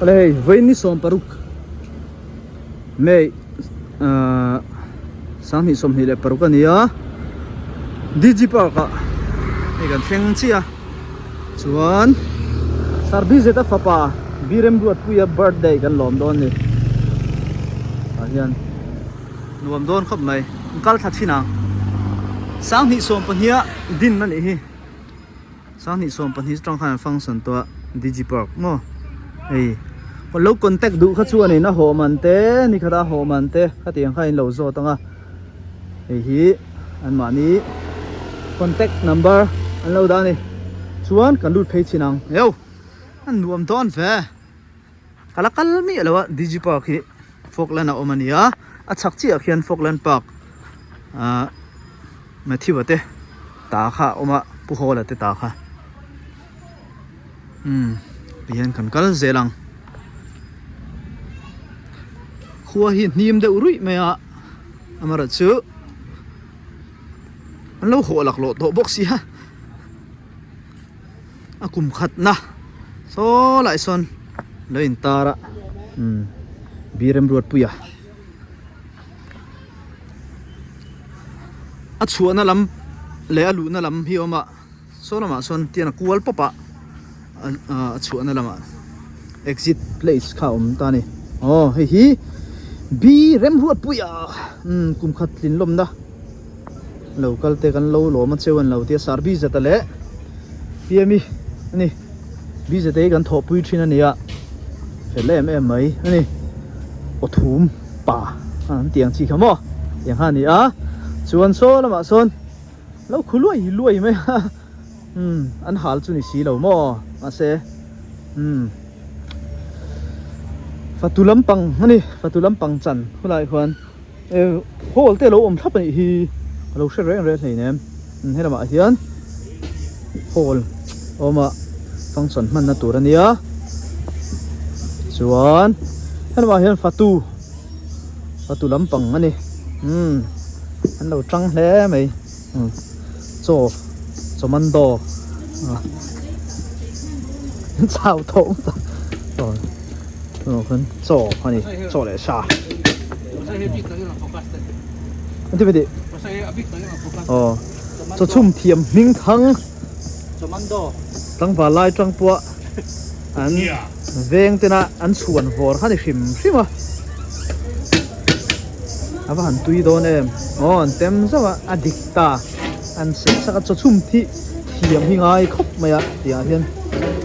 Awle hei vawiin ni 16 May ahh 2026 a ni a DG Park ah hei kan thleng chiah a chuan Sir BZ a fapa Biremruatpuia birthday kan lawm dawn a ni tah hian. Nuam dawn khawp mai. An kal thla thin ang. 2012 a din a nih hi. 2012 atang khan an function tawh a Digi Park maw. Hei lo contact duh kha chu a nen a hawh man te ni khat a hawh man te khatiang kha in lo zawt ang a. Hei hi an mahni contact number an lo dah a ni. Chuan kan lut phei chin ang. Eo an nuam dawn ve. Ka la kal miah lo a Digi Park hi Falkland a awm a ni a a chhak chiah ah khian Falkland Park ahh Matthew a te ta kha a awm a Pu Hawla te ta kha umm tihian kan kal zel ang khua hi hnim deuh ruih mai a amaherawhchu an lo hawh laklawh tawh bawk si a. A kum khat na saw lai sawn lo in tar a umm bi remruatpui a a chhuahna lam leh a luhna lam hi a awm a saw lamah sawn tian a kual pawp a a chhuahna lamah exit place kha a awm ta a ni aw hei hi bi remruatpui a umm kum khat tlin lawmna. Lo kal te kan lo lawm a cheu an lo tia sar bizet a leh PME a ni bizet hi kan thawhpui thin a ni a fel em em mai a ni aw thum pa an tih ang chi kha maw tiang kha a ni a chuan saw lamah sawn lo khu luai luai mai a umm an hal chu ni si lo maw mahse umm fatu lampang a ni fatu lampang chan khulai khuan. Hall te a lo awm thlap a nih hi ka lo hre reng reng hleinem he lamah hian hall a awm a function hmanna tur a nia chuan he lamah hian fatu fatu lampang a ni umm an lo tang hle mai chaw chaw man daw chau thawh Tunah khan chaw a ni chaw leh sa Engtin miti aw chaw chhum thiam hming thang tlangval lai tang pawh an veng tena an chhuan vawr kha ni hrim hrim a a va han tui dawn em aw an tem zauh a a dik ta an seh sak a chaw chhum thi thiam hi ngai khawp mai a tih ah hian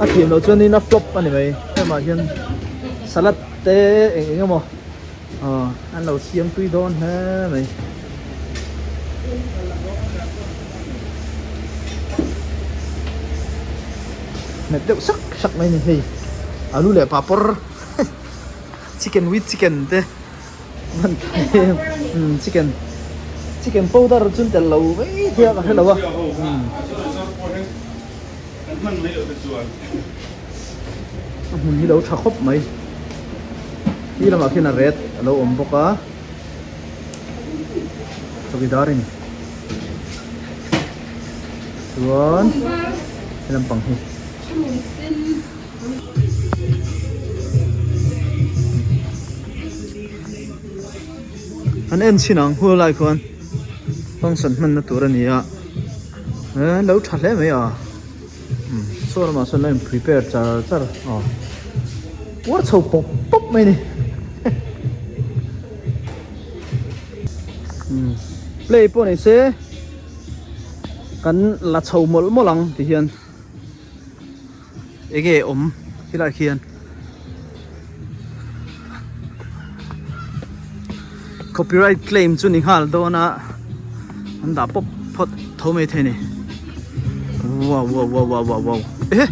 a thiam loh chuanin a flop a ni mai. Hemah hian salad te eng eng emaw aw an lo siam tui dawn hle mai. Hmet deuh sak sak mai a ni hei alu leh papawr chicken with chicken te hman em umm chicken chicken powder chu an telh lo mai thei a ka hre lo a umm. A hmun hi lo tha khawp mai ti lamah khian a red a lo awm bawk a chawkidar in chuan he lampang hi. An en chhin ang hul lai khuan function hmanna tur a ni a eh lo tha hle mai a. Saw lamah sawn a in prepare char char aw puar chho pawp pawp mai a ni play pawh ni se kan la chho mawlh mawlh ang ti hian enge awm helaiah khian copyright claim chu ni nghal dawn a an dah pawp phawt tho mai thei a ni wow wow wow wow wow wow eh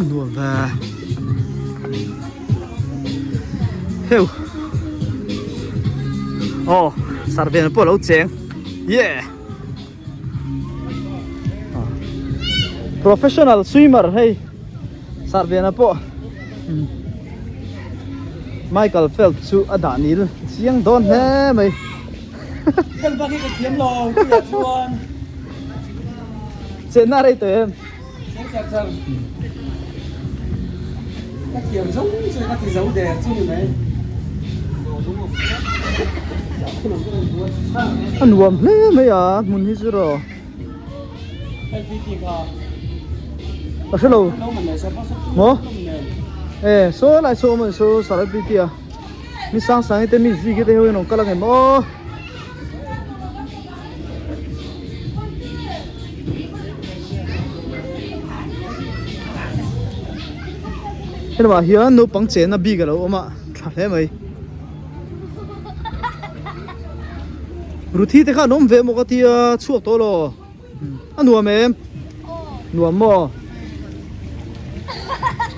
nuam ve heu aw sarven pawh a lo cheng yeah. Professional swimmer hei Sarvena pawh Michael Phelps chu a dah nil chiang dawn hle mai. Heng bak hi ka thiam lo tih chuan. Chenna rei tawh em? Cheng char char. Ka thiam zo chu ka ti zo der chu ni mai. A nuam hle mai a hmun hi chu rawh. Ka hre lo maw e saw lai saw awm a ni saw sar LPT a mi sang sang hi te mi zik hi te ho hian an kal ang em aw. Helamah hian naupang chenna bik a lo awm a tha hle mai Ruthi te kha an awm ve maw ka tia chhuak tawh law a nuam em nuam maw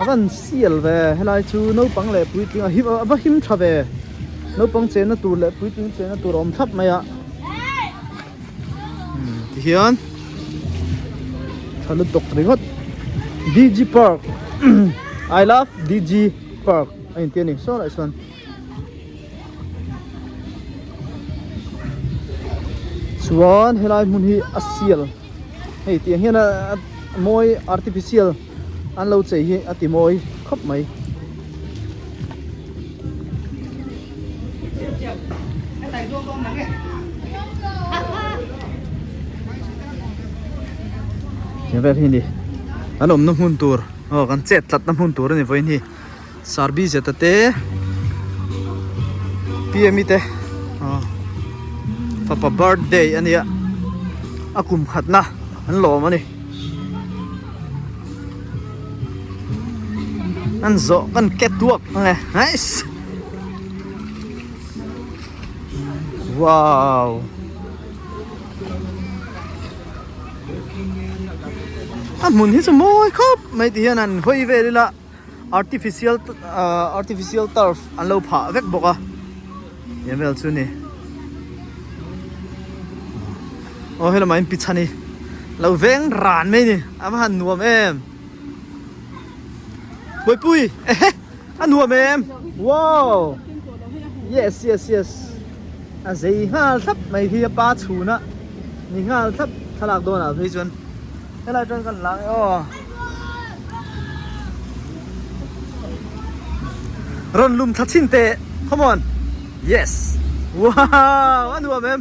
a van sial ve helai chu naupang leh puitling a him a va him tha ve naupang chenna tur leh puitling chenna tur a awm thlap mai a tihian tha lutuk ringawt D G park I love D G park a inti a ni saw lai chuan. Chuan helai hmun hi a sial hei tiang hian a mawi artificial an lo chei hi a ti mawi khawp mai. Tiang vel hi a ni an awmna hmun tur aw kan chet tlatna hmun tur a ni vawiin hi. Sarbi zeta te PME te fapa birthday a nia a kum khatna an lawm a ni an zawh kan catwalk ang e nice wow a hmun hi chu mawi khawp mai ti hian an hawi vel ila. Artificial ahh artificial turf an lo phah vek bawk a eng vel chu ni aw helamah in pichhan hi lo veng ran mai ni a va han nuam em Bawihpui ehe a nuam em wow yes yes yes a zei nghal thlap mai hi a pa chhun a ni nghal thlap thlalak dawnah phei chuan helai atang kan lang e aw. Rawn lum thla chhin teh come on yes wow a nuam em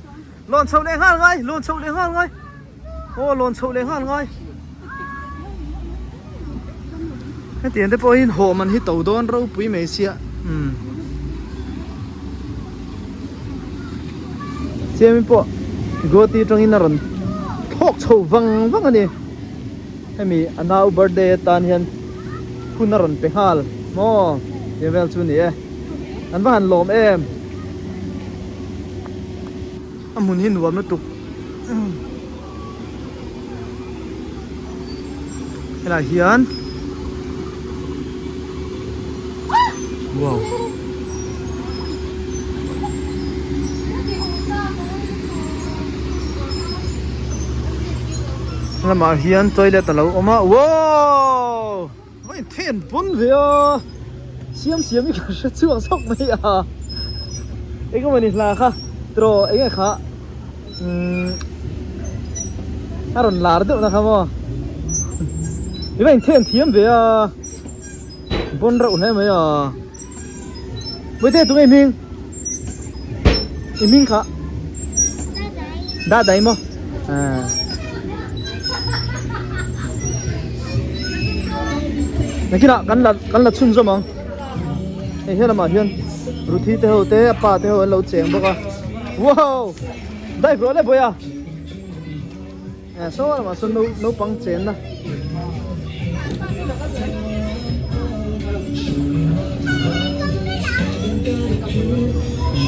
lawn chhoh leh nghal ngai lawn chhoh leh nghal ngai aw lawn chhoh leh nghal ngai hetiang te pawh hi hawh man hi to dawn ropui mai sia umm siamin pawh guwahati atangin a rawn thlawk chho vang vang a ni. Hemi a nau birthday atan hian hun a rawn pe nghal maw tih vel chu a ni e an va han lawm em a hmun hi nuam lutuk helai hian wow. Lamah hian toilet a lo awm a wow va in then pawn ve a siam siam hi ka hre chhuak zawk mai a eng emaw ni hla kha tiraw eng nge kha umm a rawn lar deuh na kha maw i va in then thiam ve a bawn reuh hle mai a Bawihte tunge i hming? I hming kha? Dadai maw? Ah. Nakinah kan la kan la chhun zawm ang. Hei he lamah hian Ruthi te ho te a pa te ho an lo cheng bawk a. Wow! Dive rawh le Bawiha. Eh saw lamah sawn nau naupang chenna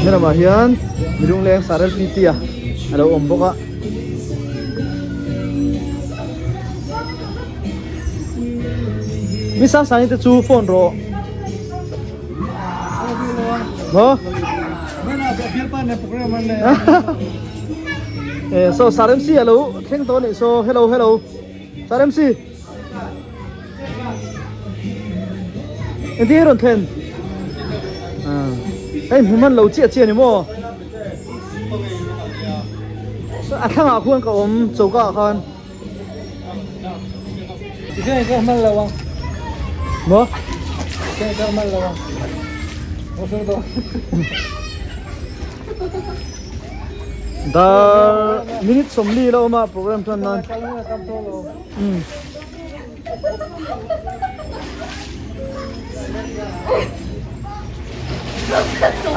he lamah hian mirung leng sar lpt a a lo awm bawk a mi sang sang te chu phone rawh maw Eh so Sir MC alo thleng tawh anih so hello hello Sir MC Engtin nge rawn thlen ah hei hmu hman lo chiah chiah ani maw a thlangah khuan ka awm choka ah khan Maw? Dar minute 40 la awm a program tan nan. Um.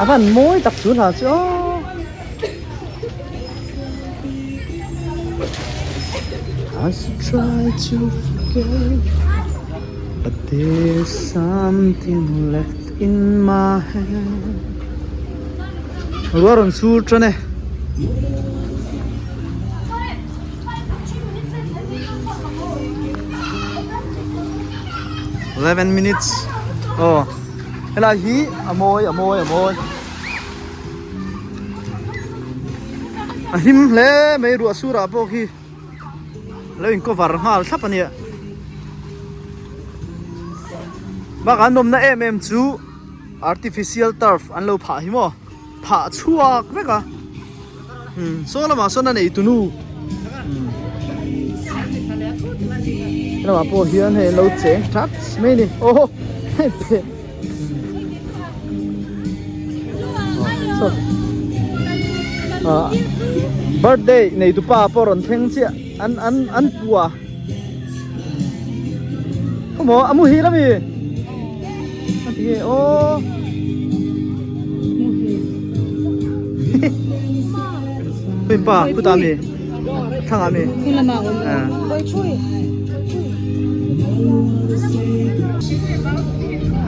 A van mawi tak chu hla chu aw. I try to forget but there's something left in my head. Ruah rawn sur tan e. 11 minutes aw helai hi a mawi a mawi a mawi a hlim hle mai ruah surah pawh khi lo in cover nghal thlap a nia bakah an awmna em em chu artificial turf an lo phah hi maw. Phah chhuak vek a umm saw lamah sawn a nei tunu umm lamah pawh hian hei an lo cheng that mai a ni aw hei phe saw ah birthday nei tupa pawh rawn thleng chiah an an an pua khawmaw a muhil a mi. Aw Pa kutah mi thlang ah mi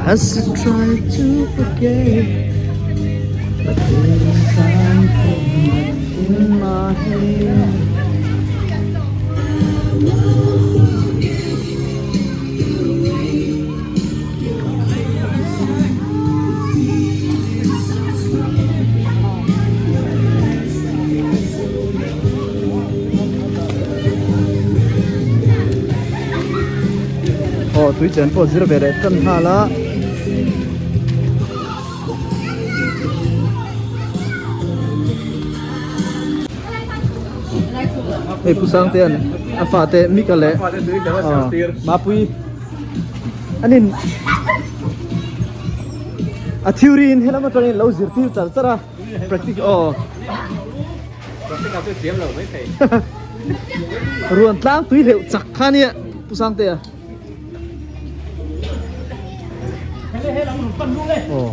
As I try to forget but there's something in my head. Aw tui chen pawh zir ve leh tan nghal a. Hei Pu Sangtea'n a fate Mika leh Mapui an in a theory in helam atangin lo zirtir char char a practical aw Practical chu thiam lo mai thei. Ruan tlang tui hleuh chak kha nia Pu Sangtea. Aw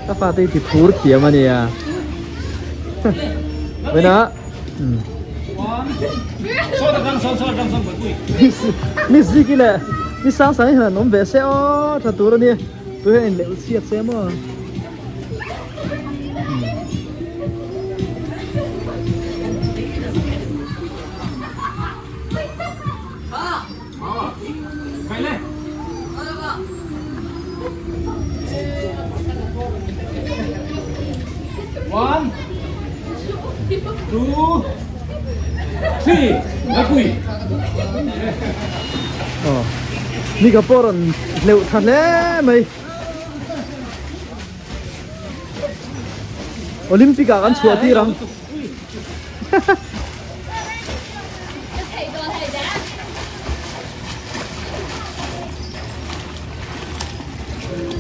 ka fate hi ti phur thiam a nia Vena mi ziki leh mi sang sang hi han awm ve se aw tha tur a nia tu hian in leuh chhiat se maw. One, two, three, Mapui. Aw, ni ka pawh rawn hleuh tha hle mai. Olympic ah kan chhuah tir ang.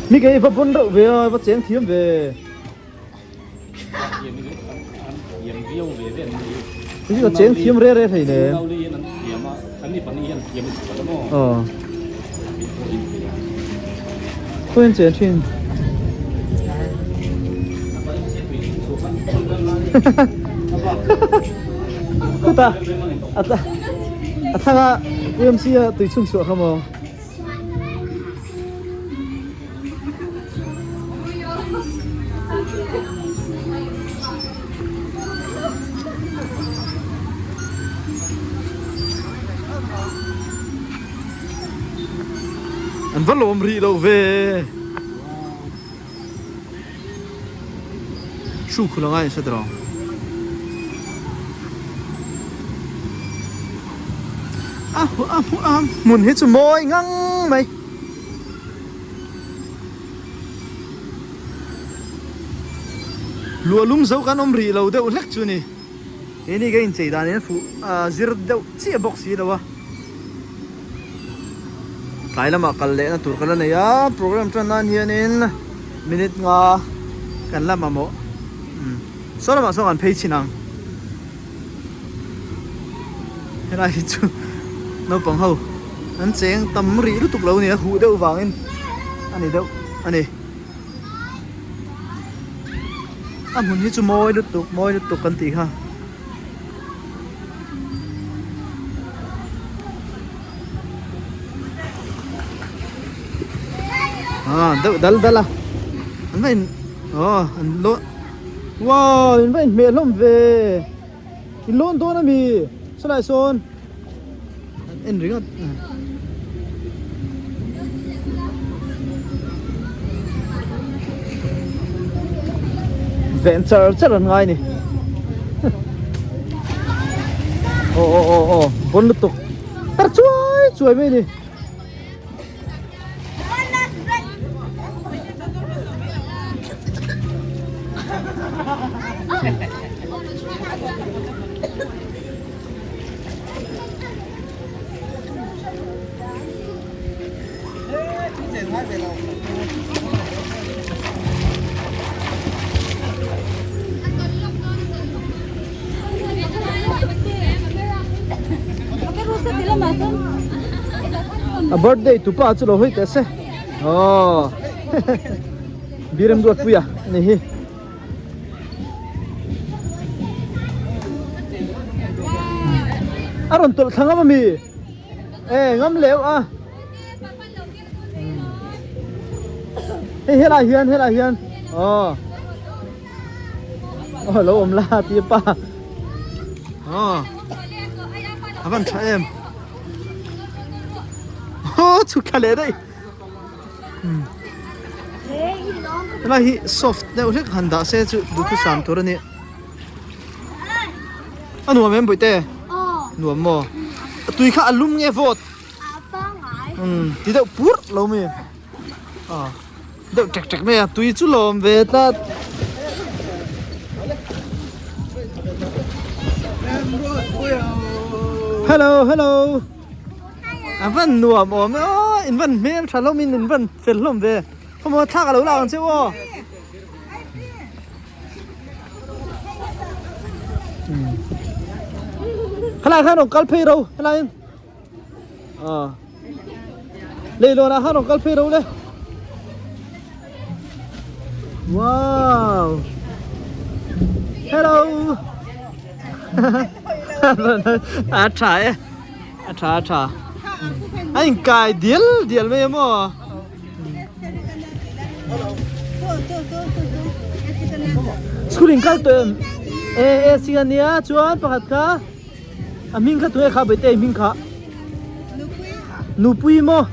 Mi kei va bon reuh ve a, va cheng thiam ve. Hei va cheng thiam re re hlei le. Aw. Khawi an chen thin. Khuta a a thlang a UMC a tui chhun chhuah kha maw. An va lawm rih lo ve. Hru khul anga in hre tawh. A a a hmun hi chu mawi ngang mai. Luah lum zo kan awm rih lo deuh hlek chu ni. He ni ka inchei dan in fuh zir deuh chiah bawk si lo a. Tlai lamah kal lehna tur ka la nei a, program tan nan hianin minute nga kan la mamawh. Umm saw lamah sawn kan phei chhin ang. Helai hi chu naupang ho an cheng tam rih lutuk lo a ni a, huh deuh vangin a ni deuh a ni. A hmun hi chu mawi lutuk mawi lutuk kan tih kha. Ah deuh dal dal a an va in aw an lawn wow in va in hmeh hlawm ve in lawn dawn ami sawlai sawn an en ringawt. Ven char char an ngai ni aw aw aw aw bon lutuk tar chuai chuai mai ni. A birthday tupa chu lo hawi teh se aw Birem Duatpuia a ni hi. A rawn tawlh thla ngam ami? E ngam leu a. Hei helai hian helai hian aw. Aw lo awm la ti pa. Aw. A van tha em. Aw chhuk thla leh daih. Helai hi soft deuh hlek han dah se chu duhthusam tur a ni. A nuam em Bawihte? Nuam maw? A tui kha a lum nge vawt? Umm ti deuh pur lo mi. Aw deuh ṭek ṭek mai a tui chu lawm ve tlat. Hello hello. A van nuam awm e aw in van hmel tha hlawm in in van fel hlawm ve khawmaw thlak a lo lak ang che u aw khalai khan rawn kal phei ro helai in aw leilawn ah khan rawn kal phei ro le wow hello a tha e A tha a tha. A inkai dial dial mai a maw? School in kal tawh em? E e sing a nia chuan pakhat kha a hming kha tunge kha Bawihtei hming kha? Nupui maw?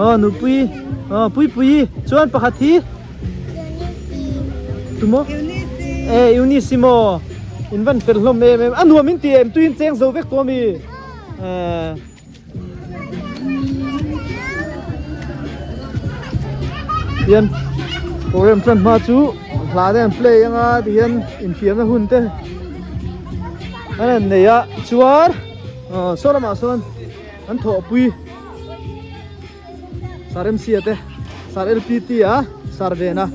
Aw Nupui aw Puipuii chuan pakhat hi Tumaw? E Eunice maw? In van fel hlawm em em a nuam in ti em tuiin cheng zo vek tawh ami eh Hian program tan hma chu hla te an play anga tihian infiamna hun te an han nei a chuan aw saw lamah sawn an thawhpui Sir MC a te Sir LPT a Sir Vena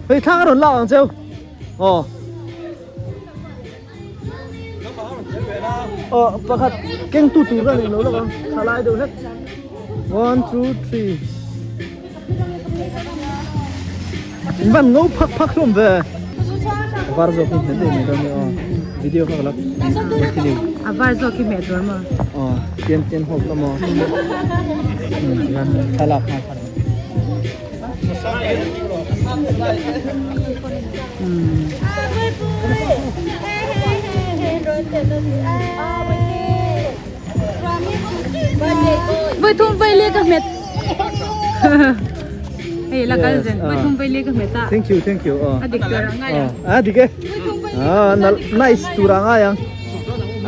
hei thlang a rawn lak ang cheu aw aw pakhat keng tu tur ka nei lo lawk ang thalai deuh hlek 1 2 3 In van ngo phak phak hlawm ve. Var zawk hi hmet deuh mai dawn nia aw. Video kha ka la continue. A var zawk hi hmet tur maw? Aw, tian tian hawk la maw? Hmm, tian thlalak nghal kha. Hmm. Voi thum vai le ka hmet. Hei la kal zen. Voi thum vai le ka hmet a. Thank you, thank you. A dik tur ang ngai ang. A dik e. Ah, nice tur ang ngai ang.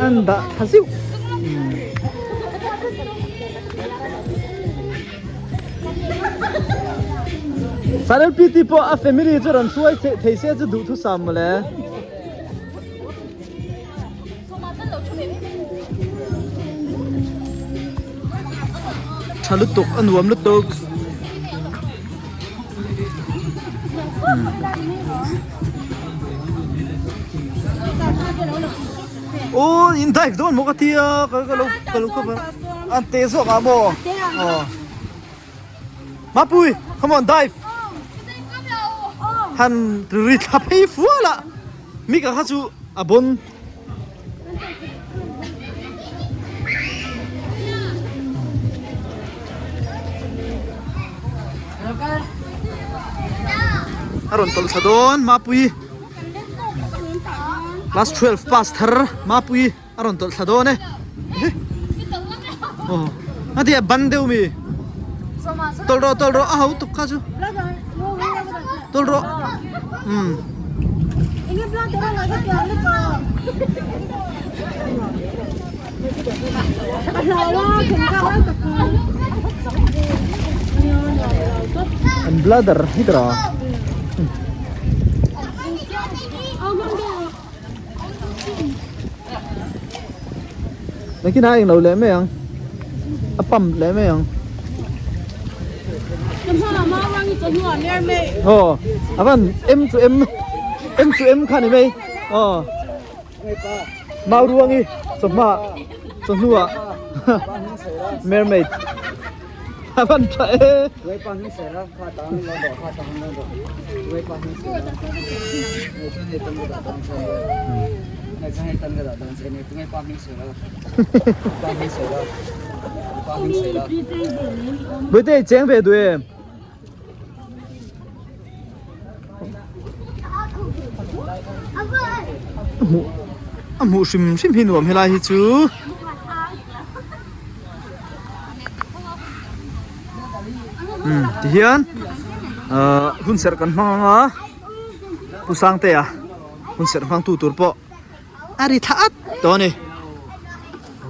An dah tha siu. Sarel PT pawh a family chu rawn hruai thei se chu duh thusam mawle. tha lutuk a nuam lutuk. Aw in dive dawn maw ka tia ka ka lo ka lo ka an te zawk ah maw aw Mapui come on dive han ri thla phei fual a mi ka kha chu a bon. A rawn tawlh thla dawn Mapui class 12 pass thar Mapui a rawn tawlh thla dawn e aw a ti a ban deuh mi tawlh rawh tawlh rawh a ho tuk kha chu tawlh rawh umm. An bladder hi tawh a. Nakinah a englo leh mai ang a pump leh mai ang. Aw a van M chu M M chu M kha ni mai aw mau ruang hi chawhma chawhnuah mermaid a van tha e. Bawihte cheng ve duh em? A hmuh hrim hrim hi nuam helai hi chu. Umm tihian ahh hun serh kan hmang ang a Pu Sangtea hun serh hmang tu tur pawh a ri thla at tawh a ni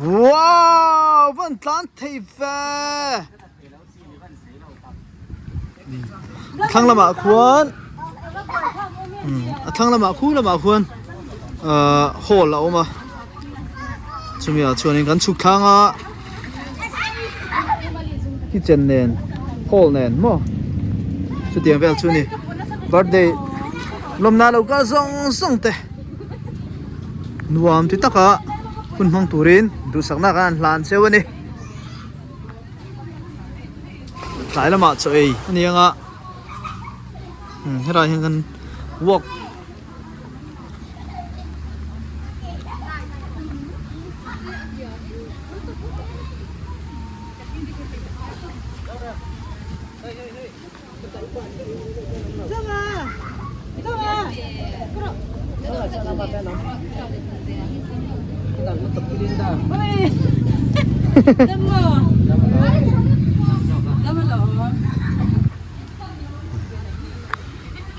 wow van tlan thei ve a thlang lamah khuan umm a thlang lamah khu lamah khuan ahh hall a awm a chumi ah chuanin kan chhuk thlang a kitchen nen hall nen maw chutiang vel chu a ni birthday lawmna lo kal zawng zawng te nuam ti taka hun hmang turin duhsakna khan an hlan cheu a ni. Tlai lamah chaw ei a ni ang a umm helaiah hian kan walk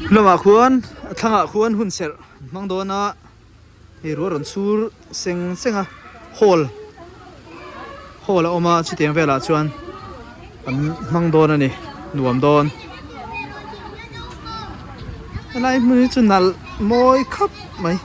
Lamah khuan a thlangah khuan hun serh an hmang dawn a hei ruah rawn chhur seng seng a hall hall a awm a chutiang velah chuan an hmang dawn a ni nuam dawn helai hmun hi chu nalh mawi khawp mai.